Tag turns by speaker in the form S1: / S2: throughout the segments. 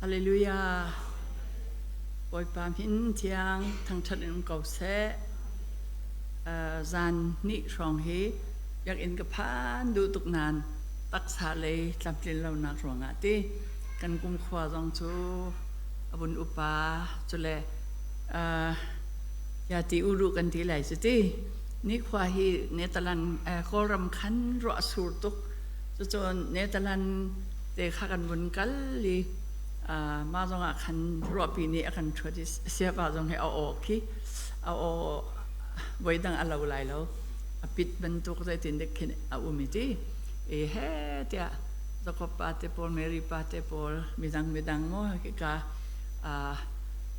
S1: Hallelujah. Bawipa min thiang thangṭhat in um ko seh. Zan hnih hrawng hi biakinn ka phan duh tuk nain taksa lei tlamtlin lonak ruangah ti kan kumkhua zong cu a vun upa cule ya ti uru kan ti lai cu ti nikhua hi Netherlands Kawlram khan ruah sur tuk. Cucun Netherlands te kha kan vun kal i mah zongah khan ruahpi nih a kan ṭhuat i siapa zong hi a aw khi a aw voidang a lo lai lo, a pit bantuk zeitin dek khin a um i ti i he tiah Jakob pa te pawl, Mary pa te pawl, midang midang maw hika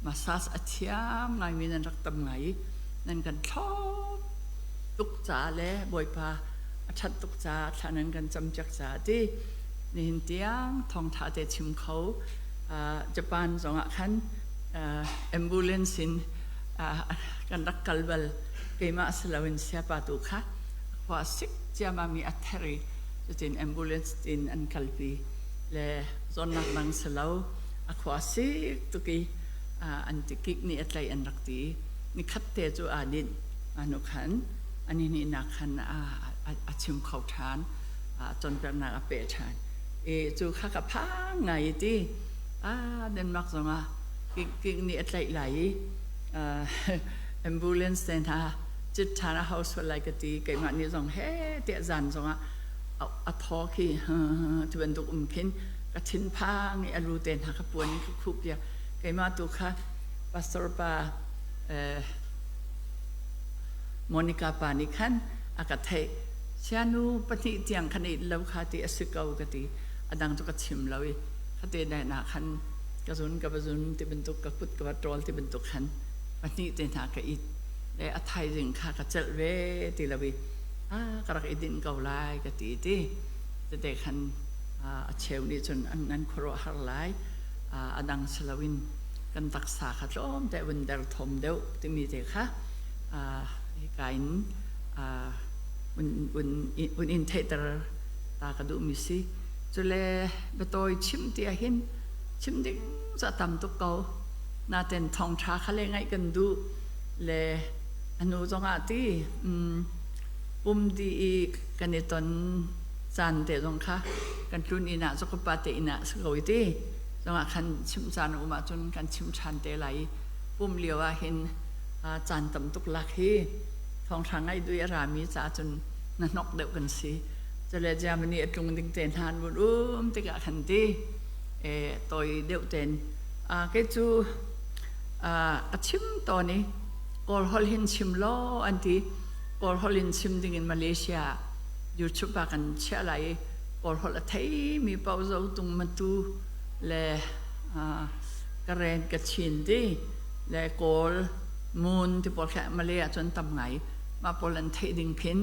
S1: massage a thiam ngaimi nan rak tam ngai i nan kan thlop tuk caah le Bawipa a ṭhat tuk caah thla nan kan campiak caah ti nihin tiang thawngṭha te chim kho. Japan zongah khan ambulance in kan rak kal bal. Keimah si loin siapa tu kha khua sik ciamami a ther i cutin ambulance in an kalpi le zawnnak dang si lo, a khua sik tuk i an ti kik nih a tlaih an rak ti. Nikhat te cu aa dinh anu khan ani nihnak khan a chim kho ṭhan, cawnpiaknak a peh ṭhan i cu kha ka phang ngai i ti Denmark zongah kik nih a tlaih lai i ambulance te hna cit ṭhan a hau sual lai ka ti. Keimah nih zong he tiah zan zongah a thaw khi ti bantuk um khin ka thinphang i a lu te hna ka puan in ka khup piak. Keimah tu kha pastor pa Monica pa nih khan a ka theih. Sianu pahnih tiang khan it lo kha ti a si ko ka ti. A dang cu ka chim lo i khate na khan ka zun ka va zun ti bantuk, ka kut ka va ṭawl ti bantuk khan pahnih te hna ka it le a thaizing kha ka celh ve ti lo i a ka rak i dinh ko lai ka ti ti tete khan a cheu nih cun an nan khuaruahhar lai. A dang si loin kan taksa kha tlawmte vun derthawm deuh timi te kha hika in un in theihter ta ka duhmi si. Cule biatawi chim ti ahhin chim ding cu a tam tuk ko. Naten thawngṭha kha le ngaih kan duh le anu zongah ti pum di i kan i ton caan te zong kha kan tlun inn ah Jakob te inn ah si ko i ti zongah khan chim caan a um ahcun kan chim ṭhan te lai i pum lio ah hin caan tam tuk lak hi thawngṭha ngai dui a rami caah cun na hnok deuh kan si. Cule Germany a tlung ding te hna an vun um tikah khan ti e toi deuh ten kei cu a chim tawn i Kawl holh hin chim law an ti. Kawl holh in chim ding in Malaysia YouTube ah kan chiah lai i Kawl holh a theimi paoh Zotung, Matu le Karen, Kachin ti le Kawl Mun ti pawl kha Malay ah cun tam ngai. Mah pawl an theih ding khin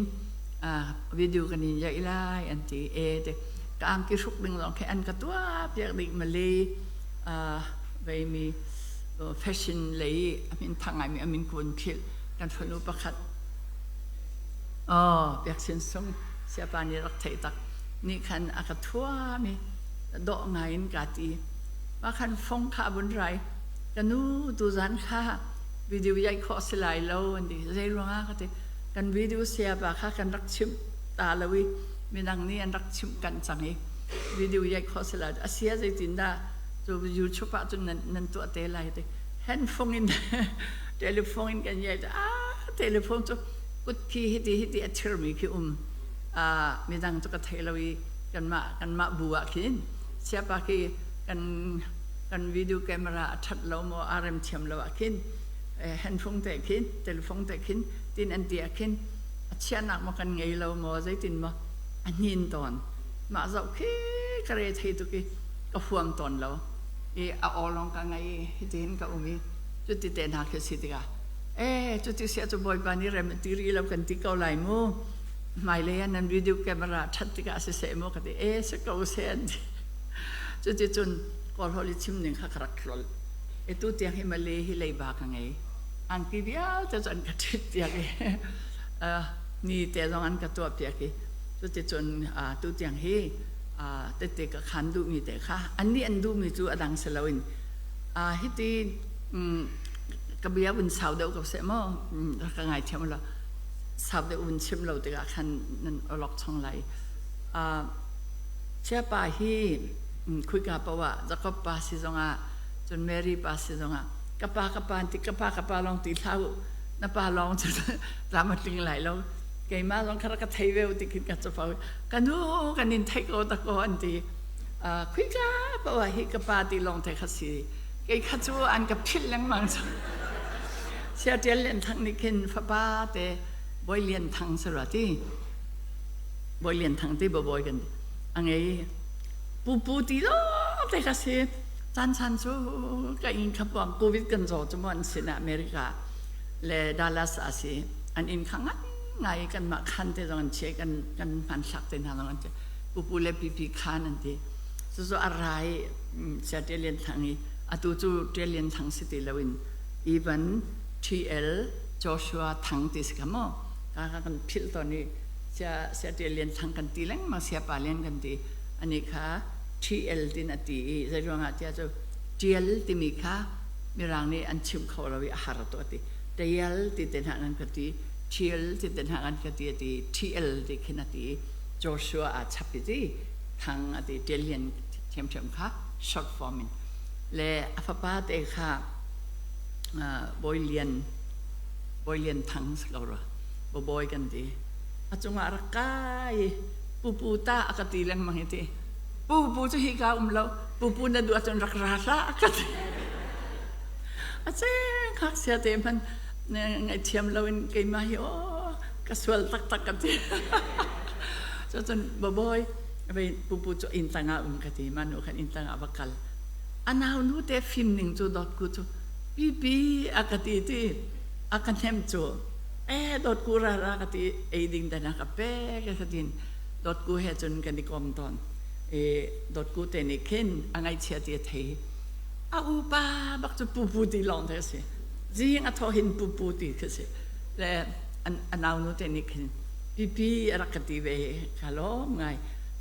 S1: video kan in yaih lai an ti. E te ka angki hruk ding zong khi an ka tuah piak dih. Malay veimi fashion lei a min thang ngaimi a min kun philh kan fanu pakhat. Oh, Biaksin Sung siapa nih rak theih tak nih khan a ka thuam i dawh ngai in ka ti. Mah khan fong kha a vun rai. Ka nu, tuzan kha video yaih khawh si lai lo an ti. Zei ruangah ka ti. Kan video siapa kha kan rak chimh ta lo i midang nih an rak chimh kan cang i video yaih khawh si lai. A sia zeitin dah cu YouTube ah cun nan, nan tuah te lai ti. Handphone in telephone in kan yaih. Ah, telephone cu kut khi hiti hiti a thirmi khi um. Midang cu ka thei lo i kanmah kanmah bu ah khin siapa khi kan kan video camera a ṭhat lo maw aa rem thiam lo ah khin handphone te khin telephone te khin tin an ti ah khin a chiahnak maw kan ngei lo maw zeitin maw a hnin tawn. Mah zoh khi ka re thei tuk i ka huam tawn lo i a aw lawng ka ngai i hitihin ka um i cuti te hna khi si tikah e cuti sia cu Bawipa nih rem a ti rih lo kan ti ko lai mu. Hmailei ah nan video camera ṭhat tikah siseh maw ka ti. E si ko seh an ti. Cuticun Kawl holh i chim ning kha ka rak tlolh. E tu tiang hi Malay hi leiba ka ngei. Angki vialte cu an ka ṭhit piak i ni te zong an ka tuah piak i cuticun tu tiang hi. Tette ka khan duhmi te kha annih an duhmi cu a dang si loin hiti ka bia vun sau deuh ko seh maw, rak ka ngaithiam law, sau deuh vun chim lo tikah khan nan awlok chong lai. Chiapa hi khuika paoh ah, Jacob pa si zongah, cun Mary pa si zongah, ka pa, ka pa ti, ka pa, ka pa lawng ti hlah u, na pa lawng cu tlam a tling lai lo, keimah zong kha rak ka thei ve u ti khin ka capo. Ka nu, kan in theih ko ta ko an ti. Khuika paoh ah hi ka pa ti lawng te kha si, kei kha cu an ka philh lengmang cu. Sia Ṭial Lian Thang nih khin fapa te Bawi Lian Thang si rua ti, Bawi Lian Thang ti bawi kan ti, a ngei. Pupu ti lawng te kha si. Caan chan cu ka inn kha puang COVID kan zaw cu mu an sin ah America le Dallas a si, an inn kha ngan ngai kanmah khan te zong an chia, kan kan hmanthlak te hna zong an chia, pupu le pipi khan an ti. Cucu a rai Sia Ṭial Lian Thang i atu cu Ṭial Lian Thang si ti loin Evan TL Joshua Thang ti si kha maw, ka ka kan philh tawn i Sia Sia Ṭial Lian Thang kan ti lengmang, Sia Pa Lian kan ti. Ani kha TL tin a ti i zei ruangah tiah cu ṭial timi kha Mirang nih an chim kho lo i a har tu a ti. Tial ti te hna kan ka ti, ṭial ti te hna kan ka ti a ti, TL ti khin a ti i Joshua aa chap i ti Thang a ti, Ṭial Lian ṭhiamṭhiam kha short form in. Le a fapa te kha Bawi Lian, Bawi Lian Thang si ko rua, Bawi kan ti. A cungah rak kai i pupu ta a ka ti lengmang i ti. Pupu cu hika um lo, pupu na duh ahcun rak ra hlah a ka ti. A ceng ngakchia te hmanh ngaihthiam loin keimah hi aw ka sual taktak ka ti. Cucun babawi vei pupu cu inn tangah um ka ti, mah nu khan inn tangah va kal. A nau nu te fim ning cu dawtku cu pipi a ka ti ti a ka hnem cu e dawtku ra ra ka ti, ei ding dan a ka pek ka tin. Dawtku he cun kan i kom tawn i dawtku te nih khin a ngaihchia ti a thei. A upa bak cu pupu ti lawng te a si, zing a thawh hin pupu ti khi si le a nau nu te nih khin pipi a rak ka ti ve, ka lawm ngai.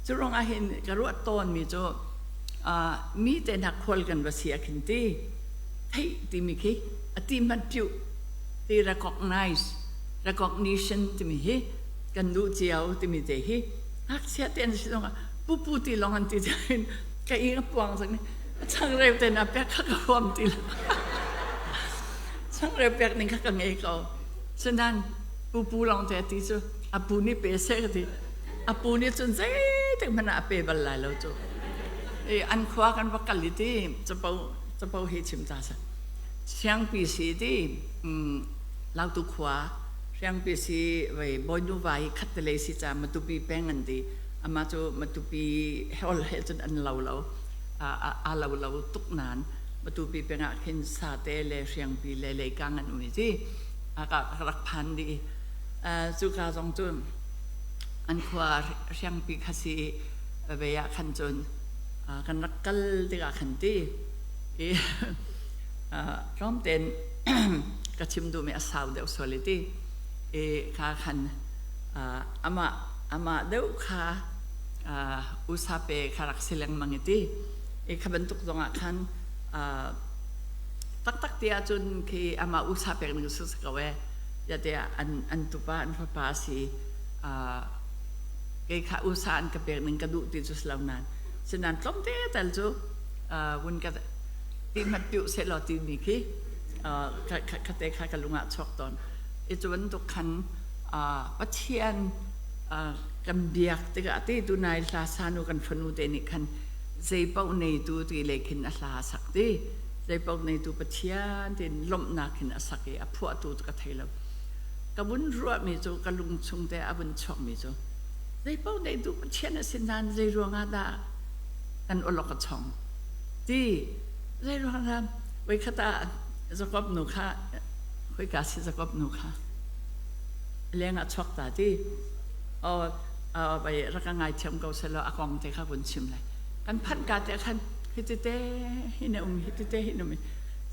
S1: Cu ruangah hin ka ruat tawn mi cu mi te hna khual kan va si ah khin ti theih timi khi a ti hmanh piuh ti, recognize, recognition timi hi kan duh cio timi te hi. Ngakchia te an si zongah pupu ti lawng an ti hin ka ing a puang cang, changreu te na pek kha ka huam ti lo, changreu pek ning kha ka ngei ko. Sinan pupu lawng te ti cu a pu nih pe seh ka ti, a pu nih cun zeitik hmanh ah a pe bal lai lo cu. I an khua kan va kal i ti capo capo hi chim ta sa Siangpi si ti Lautu khua Siangpi si vei Bawinu vai khat te lei si ca Matupi peng an ti. Amah cu Matupi hol he cun an lo lo, aa lo lo tuk nain Matupi peng ah khin Sate le Hriangpi le Leikang an um i ti a ka rak phan dih. Cuka zong cu an khua Hriangpi kha si ve ah khan cun kan rak kal tikah khan ti i tlawmtein ka chim duhmi a sau deuh sual i ti i kha khan amah amah deuh kha usape kha rak si lengmang i ti i kha bantuk zongah khan taktak ti ahcun khi amah usa pek ning si ko e ya tiah an an tupa an fapa si, kei kha usa an ka pek ning ka duh ti cu si lo nain sinan tlawmte tal cu vun ka ti hmat piuh seh law timi khi kha te kha ka lung ah chuak tawn i cu bantuk khan Pathian kan biak tikah ti tunai hla sanu kan fanu te nih khan zeipaoh neitu ti le khin a hla sak ti, zeipaoh neitu Pathian tin lawmhnak hin a sak i a phuahtu cu ka thei lo. Ka vun ruahmi cu, ka lung chung te a vun chuakmi cu, zeipaoh neitu Pathian a si nain zei ruangah dah kan awlok a chong ti, zei ruangah voikhat ah Jakob nu kha, khoika si Jakob nu kha leng ah chuak ta ti bai rak ka ngaithiam ko selaw a kong te kha vun chim lai. Kan phanh ka te khan hiti te hin a um, hiti te hin um.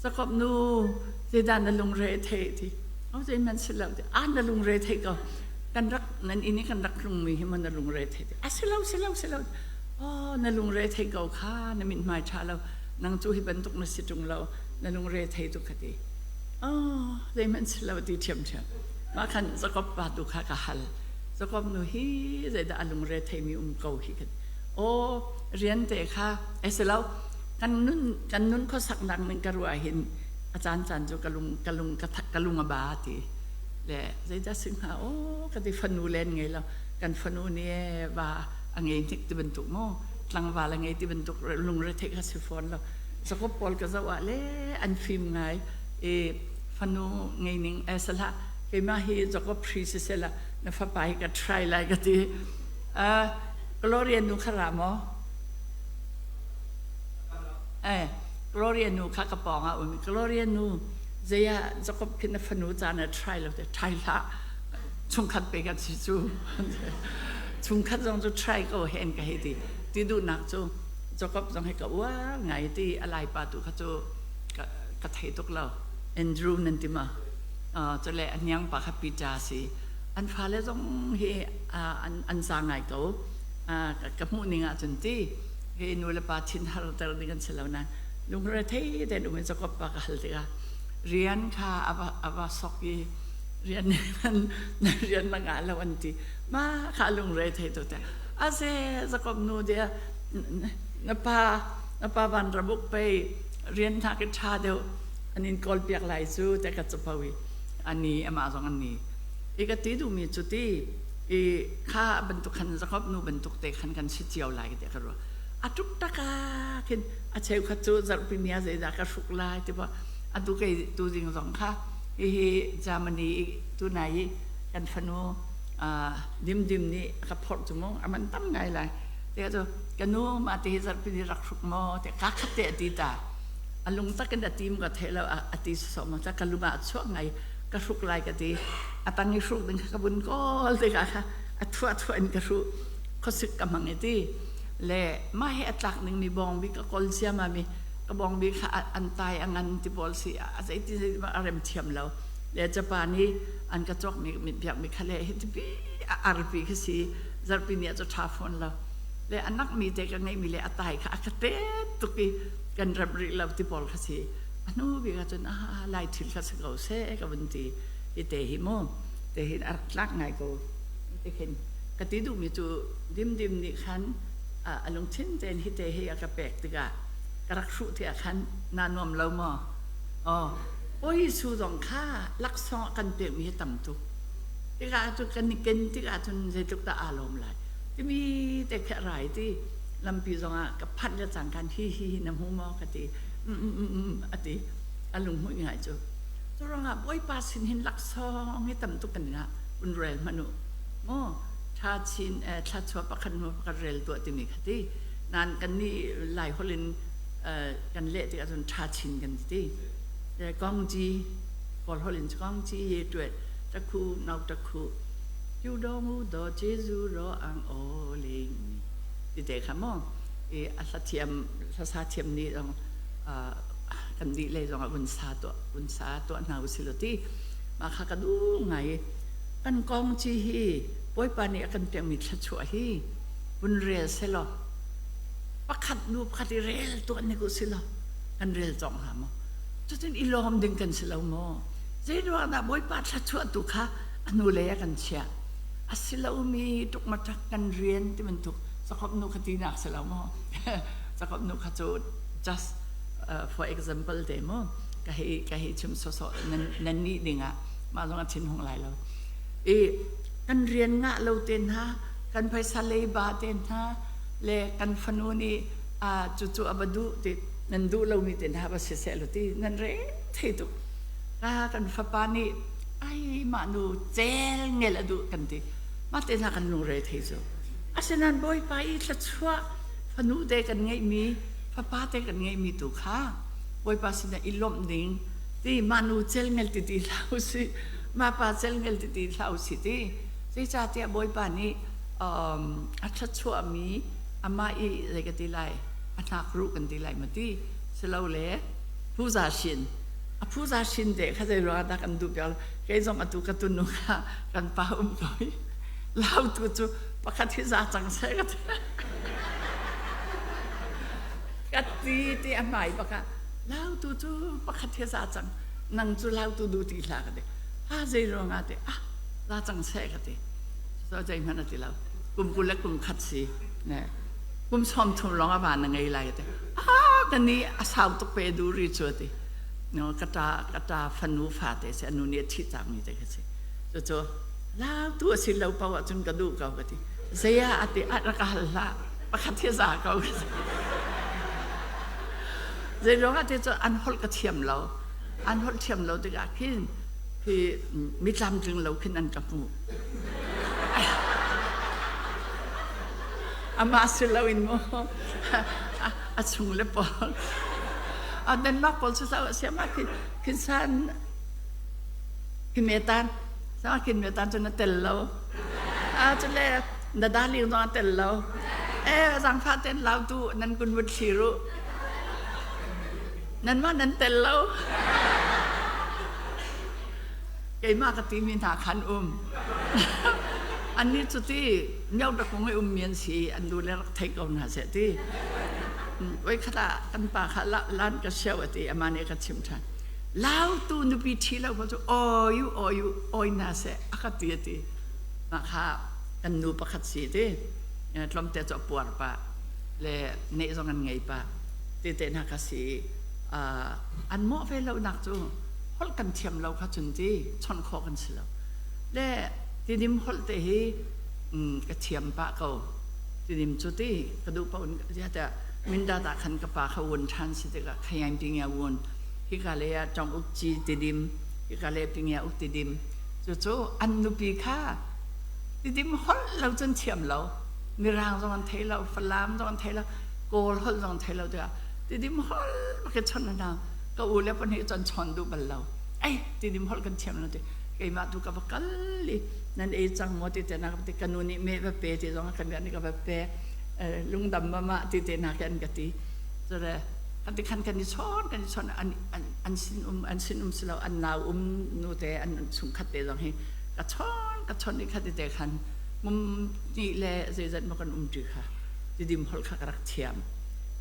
S1: Jakob nu, zeidah na lungre thei ti? O zeihmanh si lo ti. A na lungre thei ko, kan rak nan inn i kan rak tlungmi hi maw na lungre thei ti? A si lo, si lo, si lo. Oh, na lungre thei ko kha, na mithmai ṭha lo. Nang cu hi bantuk na si ṭung lo, na lungre thei tuk ka ti. Oh, zeihmanh si lo ti ṭhiamṭhiam. Mah khan Jakob pa tu kha ka hal. Jakob nu hi zeidah a lungre theimi um ko hi ka ti. Aw, rian te kha, ai si lo, kan nun kan nun khuasaknak ning ka ruah hin a caan caan cu ka lung ka lung ka lung a ba ti. Le zeidah si hnga aw ka ti fanu len ngei lo. Kan fanu nih va a ngei hnik ti bantuk maw tlangval a ngei ti bantuk lungre theih kha si fawn lo. Jakob pawl ka zoh ah le an fim ngai i fanu ngei ning eh salah keimah hi Jakob hri siseh la na fapa hi ka try lai ka ti. Gloria nu kha ra maw? Eh, Gloria nu kha ka pawng ah um. Gloria nu zei ah Jakob khi na fanu ca na try lo te try hlah. Chungkhat pe kan si cu. Chungkhat zong cu try ko hen ka hei ti. Ti duhnak cu Jakob zong hi ka uar ngai ti a lai pa tu kha cu ka, ka thei tuk lo. Andrew nan ti ma? Uh, cule a hniang pa kha Peter si. An fale zong hi an, an za ngai ko. Ka hmuh ning ahcun ti hi nu le pa thin harter ding an si lo nain lungre thei tein um in Jakob pa ka hal tikah rian kha a va, a va sok i rian na rian na ngah lo an ti ma kha lungre thei tu te ase Jakob nu dia na pa na pa van rabuk pei rian hna ke tha deuh an in kawl piak lai cu te ka capo i ani amah zong an ni i ka ti duhmi cu ti i kha bantuk khan Jakob nu bantuk te khan kan si cio lai ti ka ruah a tuk taka khin a cheukhat cu zarhpi ni ah zeidah ka hruk lai ti ba atu kei tu ding zong kha hihi Germany i tunai i kan fanu dim dim nih ka phorh cu mu a man tam ngai lai te cu ka nu ma te hi zarhpi ni rak hruk maw te ka khat te a ti ta a lung takin a tim ka thei lo a ti so ma ta ka lung ah chuak ngai ka hruk lai ka ti a tang i hruk ding kha ka vun kawl tikah kha a thuah thuah in ka hruh khuasik ka hmang i ti le mah he a tlak ning mi bawngbi ka kawl ciama mi ka bawngbi kha an tai a ngan ti pawl si a zeiti zeiti a rem thiam lo le Japan i an ka cawk mi mit biak mi kha le hi tipi a arpi kha si zarpi ni a cu tha fawn lo le a nak mi te ka ngeih mi le a tai kha a ka tet tuk i kan rem rih lo ti pawl kha si a hnu bik ahcun a lai thil kha si ko seh ka vun ti hi te hi mu te hin a rak tlak ngai ko te khin ka ti duhmi cu dimdim nih khan a lungthin tein hi te hi a ka pek tikah ka rak hruh tikah khan naa nuam lo maw oh oi su zong kha laksawng a kan pekmi hi tam tuk tikah cu kan i ken tikah cun zeitluk dah aa lawm lai timi te khi a rai ti lampi zongah ka phanh le cang khan hi hi hi na hmu maw ka ti a ti a lunghmuih ngai cu cu ruangah Bawipa sin hin laksawng hi tam tuk kan ngah un rel hmanh u mu tha chin thla pakhat hnu pakhat rel tuah timi kha ti nan kan nih lai holh in kan leh tikah cun tha chin kan ti kong ji kawl holh in kong ji ye tuet takhu nau takhu yu do mu do jesu ro ang o ling ti te kha mo i a hla thiam hlasa thiam nih zong kan dih lei zong ah vun sa tuah vun sa tuah hna usih law ti mah kha ka duh ngai kan kong ci hi Bawipa nih a kan pekmi thluachuah hi vun rel selaw pakhat nu pakhat i rel tuah nik usih law kan rel cawk hnga maw cutin i lawm ding kan si lo maw zei ruang dah Bawipa thluachuah tu kha a hnu lei ah kan chiah a si lomi ṭukmaṭak kan rian ti bantuk Jakob nu kha tinak si lo maw Jakob nu kha cu just for example te mu ka hei ka hei chim sawsawh nan nan nih ding ah mah zong a thin hung lai lo i kan rian ngah lo te hna kan phaisa leiba te hna le kan fanu nih a cucu a va duh ti nan duh lomi te hna va si seh lo ti nan re thei tuk ka kan fapa nih ai mah nu cel ngel a duh kan ti mah te hna kan lungre thei cu asinain bawipa i thluachuah fanu te kan ngeihmi fapa te kan ngeihmi tu kha Bawipa sinah i lawmh ding ti mah nu celngel ti ti hlah usih mah pa celngel ti ti hlah usih ti zeicahtiah Bawipa nih a thluachuahmi amah i zei ka ti lai a hnakruh kan ti lai ma ti silole phuza shin a phuza shin te kha zei ruangah dah kan duh piak kei zong atu ka tunu kha kan pa um ko i lautu cu pakhat hi za cang seh ka ti. Ka ti ti a hmai bak ah lautu cu pakhat he za cang nang cu lautu duh ti hlah ka ti. Ha zei ruangah ti ah za cang seh ka ti. So zeihmanh a ti lo. Kum 20 le kum khat si. Ne. Kum 30 lawng a van na ngei lai ka ti. Ah ka ni a sau tuk pe du ri cu ti. No ka ta ka ta fanu fate si anu nih a thih cangmi te ka si. Cucu lautu a si lo paoh ahcun ka duh ko ka ti. Zei ah a ti a rak ka hal hlah. Pakhat hi za ko ka ti. Zei ruangah ti cu an holh ka thiam lo. An holh thiam lo tikah khin hi mi tlamtling lo khin an ka hmuh. Amah si loin mu a chung le pawl. Denmark pawl cu siam ah khin khin san khin me tan sa khin me tan cu na tel lo. A cu le na darling zong a tel lo. E zangfah ten lau tu nan kun vut thlir u. Nanmah nan tel lo. Keimah ka timi hna khan um. Annih cu ti miodak i ummi an si an nu le rak thei ko hna seh ti. Voikhat ah kan pa kha lan ka sio a ti amah nih a ka chimh ṭhan. Lautu nupi ṭhi lo kha cu oi u oi u oi hna seh a ka ti a ti. Mah kha kan nu pakhat si ti. Tlawmte cu a puar pah le neh zong an ngei pah. Ti te hna kha si an mawh ve lonak cu holh kan thiam lo kha cun ti chawnh khawh kan si lo. Le tidim holh te hi ka thiam pah ko. Tidim cu ti ka duh paoh in ziah Mindat ah khan ka pa kha wun ṭhan si tikah khayain pingia wun hika lei ah ṭong uk ci tidim hika lei pingia uk tidim cucu an nupi kha tidim holh lo cun thiam lo mirang zong an thei lo falam zong an thei lo kawl holh zong an thei lo tikah tidim holh bak i chawnh hna ka u le pahnih cun chawn duh bal lo ei tidim holh kan thiam lo ti keimah tu ka va kal i nan ei cang maw ti te na ka ti ka nu nih meh va pe ti zong kan nih ka va pe lungdam ma ma ti te na kan ka ti cure kan ti khan kan i chawn kan i chawn an an an sin um an sin um silo an nau um nu te an chungkhat te zong hi ka chawn ka chawn i khat te khan mum ni le zeizat ma kan um ti kha tidim holh kha ka rak thiam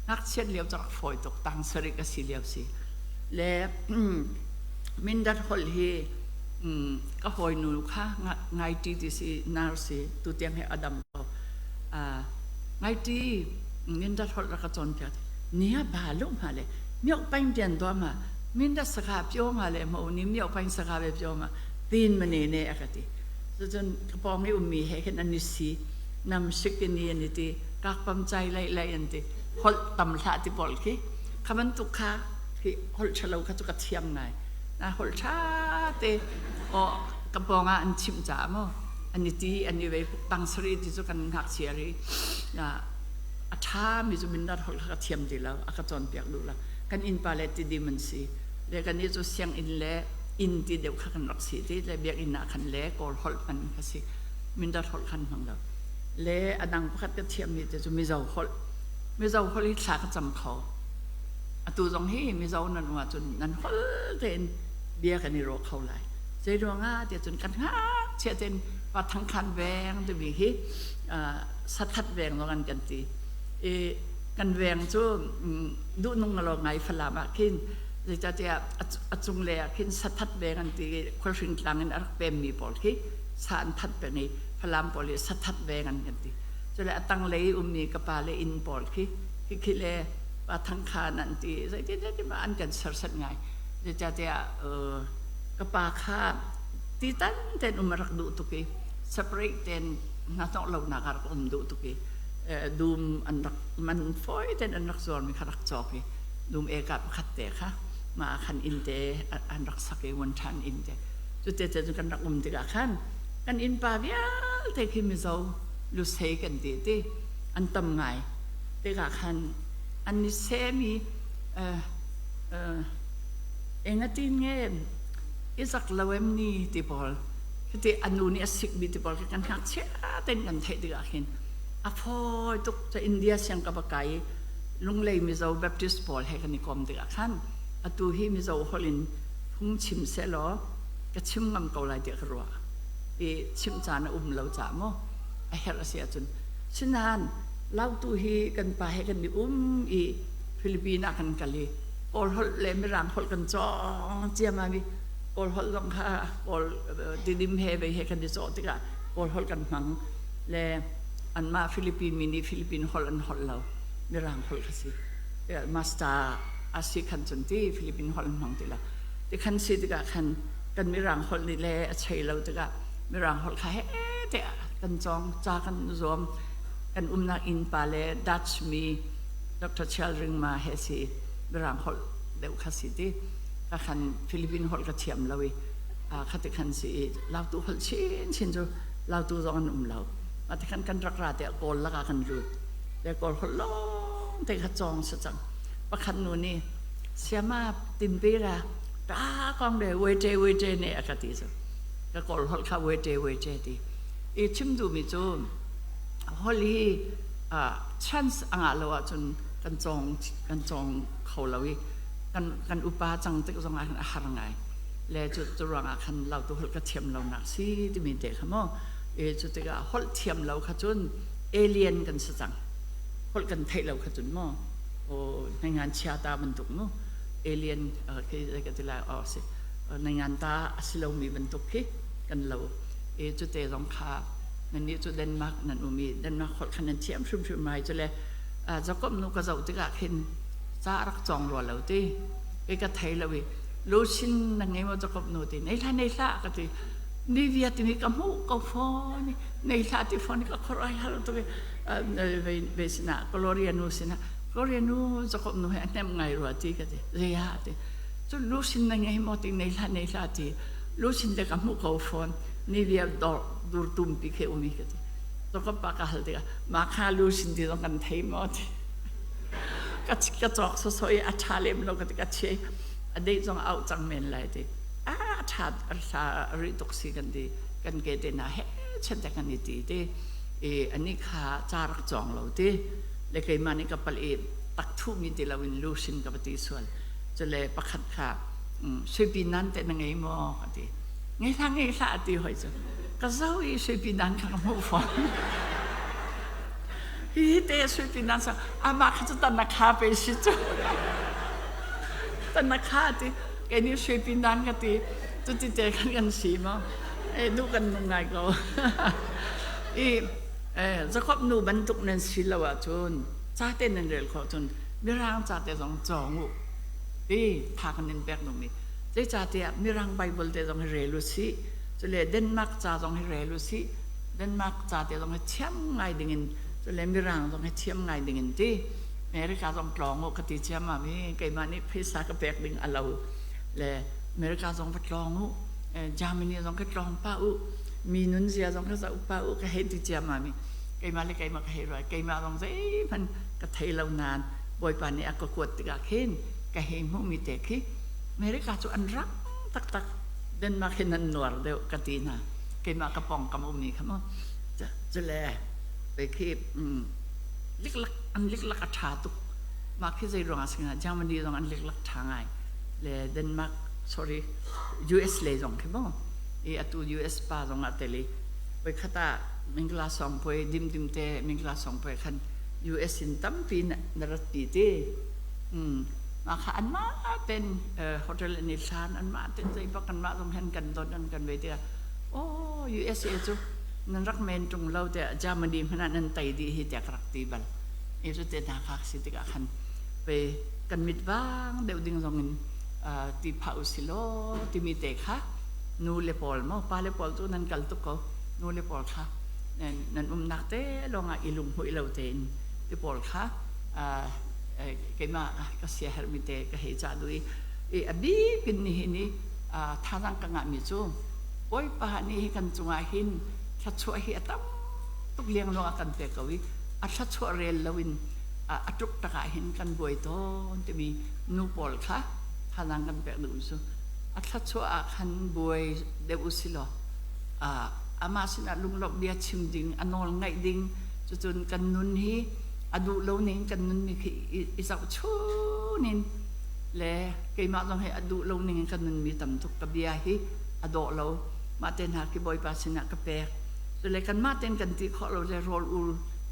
S1: ngakchiat lio cu rak fawi tuk tang sarih ka si lio si le Mindat holh hi ka hawinu kha ngaiti ti si nurse si tutiang hi a dam ko ngaiti Mindat holh rak ka cawnpiak nia ba lu ma le miok paing tian do ma Mindat saka pyo ma le mo ni miok paing saka ve pyo ma tin ma ne ne a ka ti cun ka pawng i ummi he khin an i si nam sik in an i ti kak pam chai lai lai an ti holh tam hlah ti pawl khi kha bantuk kha khi holh ṭhalo kha cu ka thiam ngai na holh ṭha te o ka pawng ah an chimh caah maw an i ti an i vei tang sari ti cu kan ngakchia ri a ṭha mi cu mindat holh kha ka thiam ti lo a ka cawnpiak duh lo kan innpa le tidim an si le kan nih cu sianginn le inn ti deuh kha kan rak si ti le biakinn ah khan le kawl holh hman kha si mindat holh khan hmang lo le a dang pakhat ka thiammi te cu Mizo holh Mizo holh hi thla ka cam kho atu zong hi Mizo nan um ahcun nan holh tein bia kan i ruah kho lai zei ruangah tiah cun kan ngakchia tein pa thangkhan veng timi hi sathat veng zong an kan ti i kan veng cu duhnung lo ngai Falam ah khin zeicahtiah a cunglei ah khin sathat veng an ti i khualhring tlang in a rak pemmi pawl khi sa an that peng i Falam pawl hi sathat veng an kan ti cule a tanglei ummi ka pa le inn pawl khi khi le pa thangkhan an ti zeitin zeitin an kan serset ngai zeicahtiah ka pa kha ti tan ten um a rak duh tuk i separate ten hnahnawh lonak a rak um duh tuk i dum an rak man fawi ten an rak zuarmi kha rak cawk i dum eka pakhat te kha mah ah khan inn te an rak sak i one than inn te cu te te cu kan rak um tikah khan kan innpa vialte khi Mizo Lusei kan ti ti an tam ngai tikah khan an i semi engatin nge i zak lo em ni ti pawl khiti anu nih a sikmi ti pawl khi kan ngakchia tein kan theih tikah khin a fawi tuk ca India siang ka va kai i Lunglei Mizo Baptist pawl he kan i kom tikah khan atu hi Mizo holh in phung chim sehlaw ka chim ngam ko lai tiah ka ruah i chimh caan a um lo caah maw a herh a si ahcun sinain lautu hi kan pa he kan i um i. Philippines ah kan kal i Kawl holh le Mirang holh kan cawng ciammam i Kawl holh zong kha Kawl Tidim he vei he kan i cawh tikah Kawl holh kan hmang le anmah Philippine mi nih Philippine holh an holh lo, Mirang holh kha si. Master a si khan cun ti Philippine holh an hmang ti lo. Ti khan si tikah khan kan Mirang holh nih le a chei lo tikah Mirang holh kha he te kan cawng, ca kan zuam. Kan umnak inn pa le Dutch mi Dr. Chial Ringma he si Mirang holh deuh kha si ti ka khan Philippine holh ka thiam lo i khati khan si i Lautu holh chin chin cu Lautu zong an um lo. Mah ti khan kan rak ra tiah Kawl lakah kan lut. Le Kawl holh lawng te kha cawng si cang. Pakhat nu nih siama tinpi ra ta kong le wete wete ne a ka ti cu. Ka Kawl holh kha wete wete ti. I chim duhmi cu holh hi chance a ngah lo ahcun kan cawng kan cawng kho lo i kan kan upa cang tik zong ah khan a har ngai. Le cu cu ruangah khan Lautu holh ka thiam lo nak si timi te kha maw e cu tikah holh thiam lo kha cun alien kan si cang. Holh kan theih lo kha cun maw o ngan chia ta bantuk mu alien khi ka ti lai o si ngan ta a si lomi bantuk khi kan lo. E cu te zong kha nannih cu Denmark nan um i Denmark holh kha nan thiam hrimhrim mai cu le Jacob nu ka zoh tikah khin ca rak cawng rua lo ti kei ka thei lo i luchin na ngei maw Jacob nu ti nei hlah nei hlah ka ti ni via timi ka hmuh ko fawn nei hlah ti fawn ka khor ai hal tuk i ve sinah Gloria nu sinah Gloria nu Jacob nu he a hnem ngai rua ti ka ti zei ah ti cu luchin na ngei maw ti nei hlah nei hlah ti luchin te ka hmuh ko fawn ni via dor dur tumpi khi umi ka ti to ka pa ka hal tikah ma kha luchin ti zong kan thei maw ti ka ka cawk so so i a ṭha lem lo ka ti ka che a dei zong au cang men lai ti a ṭha hla ri tuk si kan ti kan ke te na he chen te kan i ti ti i ani kha ca rak cawng lo ti le keimah nih ka pal i tak thu mi ti lo in luchin ka va ti sual cule pakhat kha suipi nan te na ngei maw ka ti ngei hlah ngei hlah ti hoi cu ka zo i suipi nan kha ka hmuh fawn hi te suipi nan sa amah kha cu tan na kha pe si cu tan na kha ti kei nih suipi nan ka ti cu ti te khan kan si maw e du kan nung ngai ko i Jacob nu bantuk nan si lo ahcun ca te nan rel khawh cun mirang ca te zong cawng u ti tha kan in pek nung i zeicahtiah mirang Bible te zong hi rel u sih cule Denmark ca zong hi rel u sih Denmark ca te zong hi thiam ngai dingin cule mirang zong hi thiam ngai dingin ti America zong tlawng u ka ti ciammam i keimah nih phaisa ka pek ding a lo le America zong va tlawng u Germany zong ka tlawng pah u mi nun zia zong ka zoh pah u ka hei ti ciammam i keimah le keimah ka hei ruai keimah zong zeihmanh ka thei lo nain Bawipa nih a ka kuat tikah khin ka hei hmuhmi te khi America cu an rang taktak Denmark hin an nuar deuh ka ti hna keimah ka pawngkam ummi kha mu cule pe khi liklak an liklak a ṭha tuk mah khi zei ruangah si Germany zong an liklak ṭha ngai le Denmark sorry US le zong khi mu i atu US pa zong ah tel i voikhat ah mingla song puai dim dim te mingla song puai khan US in tampi na rat pi ti mah kha anmah ten hotel an i hlan anmah ten zei bak anmah zong hen kan don an kan ve tiah oh USA cu nan rak men ṭung lo tiah Germany hmanh ah nan tei dih hi tiah ka rak ti bal i cu te hna kha si tikah khan pe kan mit vang deuh ding zong in ti phah u si law timi te kha nu le pawl maw pa le pawl cu nan kal tuk ko nu le pawl kha nan umnak te lawngah i lunghmuih lo tein ti pawl kha keimah ka siaherhmi te ka hei cah duh i a bik in nihin i thazaang ka ngahmi cu Bawipa nih hi kan cungah hin thluachuah hi a tam tuk liangluang a kan pek ko i a thluachuah rel loin a tuk tak ah hin kan buai tawn timi nu pawl kha thazaang kan pek duh cu a thluachuah ah khan buai deuh u si law amah sinah lunglawmh bia chim ding a nawl ngaih ding cucun kan nun hi a duh lo ning kan nun mi khi i zohchun in le keimah zong hi a duh lo ning in kan nun mi tam tuk ka bia hi a dawh lo mah te hna khi Bawipa sinah ka pek cule kanmah ten kan ti khawh lo le rawl ul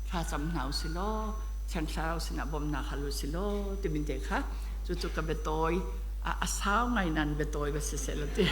S1: thlacam hna u si law. Thiang Thlarau sinah bawmhnak hal u si law timi te kha cucu ka biatawi a sau ngai nan biatawi va si seh ti.